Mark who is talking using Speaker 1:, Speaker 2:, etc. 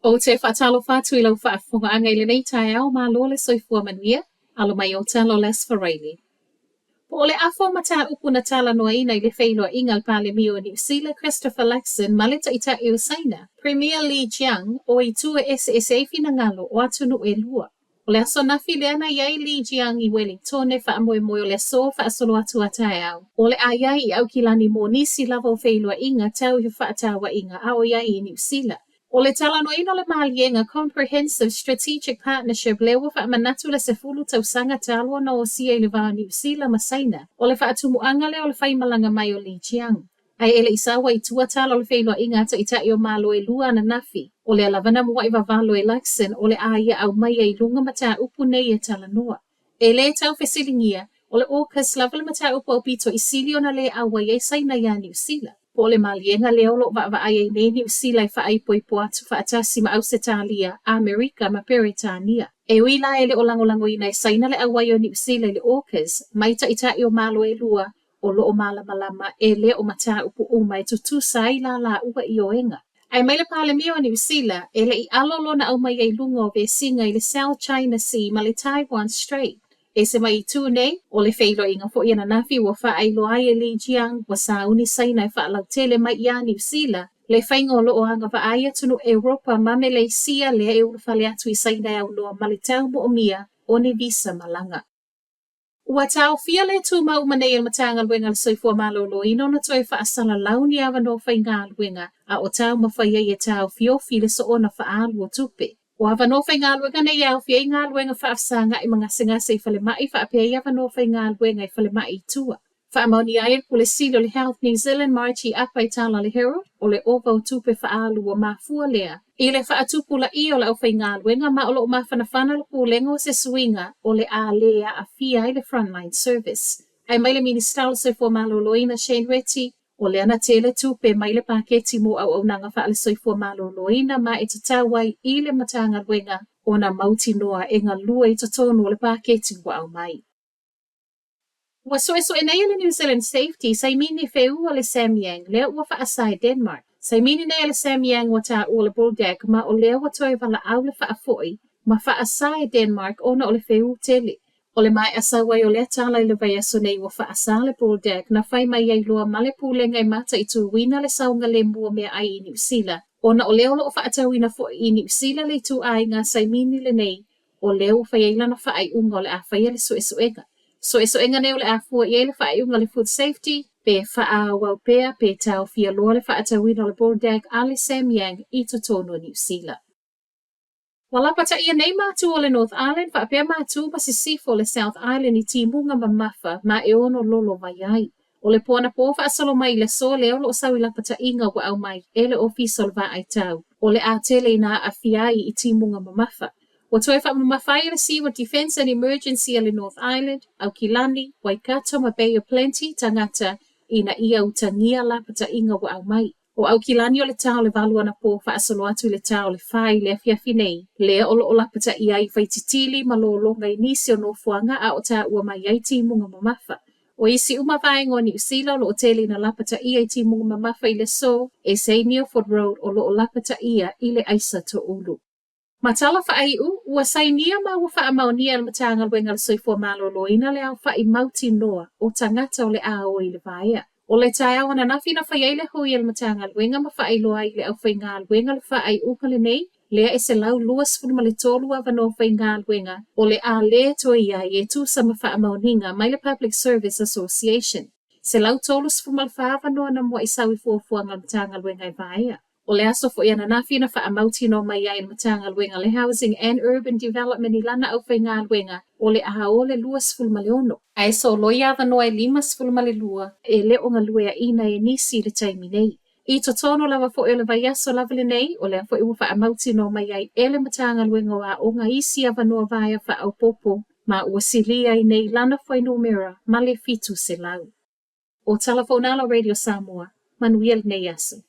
Speaker 1: Ou te faatalofa atu i lau faafofogaaga i lenei taeao, malo le soifua manuia. Alo mai o tala o Les Riley. Po o le afa o mataupu na talanoaina i le feiloaiga a le Palemia o Niu Sila Christopher Luxon ma le Taitai o Saina, Premier Li Qiang, o itu e eseese ai finagalo o atunuu e lua. O le aso anafi lea na i ai Li Qiang i Welingtone faamoemoe o le aso faasolo atu a taeao. O le a i ai i Aukilani mo nisi lava o feiloaiga tau i fefaatauaiga a o i ai i Niu Sila. O le talanoaina o le maliega Comprehensive Strategic Partnership lea ua faamanatu le 10 tausaga talu ona osia i le va o Niu Sila ma Saina. O le faatumuaga lea o le faimalaga mai o Li Qiang. Ae e le i sau ai i tua tala o le feiloaiga a taitai o Malo e lua ananafi. O lea lava na muai vavalo e Luxon o le a ia aumaia i luga mataupu nei e talanoa. E lē tau fesiligia, o le AUKUS lava le mataupu aupito i sili ona lē auai ai Saina iā Niu Sila. Po o le maliega lea o lo o vaavaai ai nei Niu Sila e faaipoipo atu faatasi ma Ausetalia, Amerika ma Peretania. E ui la e le o lagolagoina e Saina le auai o Niu Sila i le AUKUS, mai taitai o Malo e lua o lo o malamalama e le o mataupu uma e tutusa ai la laua ioega. Ae mai le Palemia o Niu Sila, e le i alo lona aumaia i luga o vesiga i le South China Sea ma le Taiwan Strait. Ese mai itu nei, o le feiloaiga foi ananafi ua faailoa ai e Li Qiang ua sauni Saina e faalautele mai iā Niu Sila le faiga o lo o agavaa ai atunuu Europa ma Meleisia lea e ulufale atu i Saina e aunoa ma le tau moomia o ni visa malaga. Ua taofia le tumau uma nei e le Matagaluega a le Soifua Maloloina ona toe faasalalau ni avanoa faigaluega a o taumafai ai e taofiofi le soona faaalu o tupe. O avanoa faigaluega nei e aofia ai galuega faafesagai ma gasegase i falemai faapea ai avanoa faigaluega i falemai i tua. Faamaonia ai e le Pule Sili o le Health New Zealand Margie Apa i tala a le Herald, o le ova o tupe faaalu ua mafua lea i le faatupulaia o le aufaigaluega ma o lo o mafanafana le pulega o se suiga o le a lē aafia ai le Frontline Service. Ae mai le Minisita o le Soifua Maloloina Shane Reti, o lea na tele tupe mai le paketi mo auaunaga faale-soifua maloloina ma e tatau ai i le Matagaluega ona mautinoa e galue i totonu o le paketi ua aumai. Ua suesue nei e le New Zealand Safety saimini feu a le Samyang lea ua faasa e Denmark. Saimini nei a le Samyang ua taua o le Buldak ma o lea ua toe valaau le faafoi ma faasa e Denmark ona o le feu tele. O le maea sau ai o lea tala i le vaiaso nei ua faasa le Buldak na fai mai ai loa ma le pulega e mataituina le saogalemu o meaai i Niu Sila ona o lea o lo o faatauina foi i Niu Sila le ituaiga saimini lenei o lea ua fai ai lana faaiuga o le a faia le suesuega. Suesuega nei o le a fua i ai le faaiuga a le Food Safety, pe faaauau pea pe taofia loa le faatauina o le Buldak a le Samyang i totonu o Niu Sila. Ua lapataia nei matua o le North Island faapea matua ma sisifo o le South Island i timuga mamafa ma e ono lolovai ai. O le po anapo faasolo mai i le aso lea o lo o sau i lapataiga ua aumai e le Ofisa o le Vaaitau, o le a tele ina aafia ai i timuga mamafa. Ua toe faamamafa ai e le Seaward Defence and Emergency a le North Island, Aukilani, Waikato ma Bay of Plenty tagata ina ia utagia lapataiga ua aumai. O Aukilani o le ta o le 8 anapo faasolo atu i le ta o le 4 i le afiafi nei, lea o lo o lapataia ai Faititili ma lologa i nisi o nofoaga a o taua mai ai timuga mamafa. O isi uma vaega o Niu Sila o lo o tele ina lapataia i timuga mamafa i le aso, ese ai Milford Road o lo o lapataia i le aisa toulu. Ma tala faaiu, ua sainia ma ua faamaonia e le Matagaluega a le Soifua Maloloina le aofa'i mautinoa o tagata o le a o i le vaea. O le taeao ananafi na fai ai le hui a le Matagaluega ma faailoa ai i le aufaigaluega le faaiuga lenei, lea e 123 avanoa faigaluega o le a lē toe i ai e tusa ma faamaoniga mai le Public Service Association. 134 avanoa na mua'i sau i fuafuaga a le Matagaluega e vaea. O le aso foi ananafi na faamautinoa mai ai e le Matagaluega le Housing and Urban Development i lana aufaigaluega o le a o le 26. Ae soloia avanoa e 52 e le o galueaina e nisi i le taimi nei. I totonu lava foi o le vaiaso lava lenei, o lea foi ua faamautinoa mai ai e le Matagaluega o Aoga isi avanoa vaea faaopoopo ma ua silia ai nei lana fuainumera ma le 700. O Tala Founalo Radio Samoa, manuia lenei aso.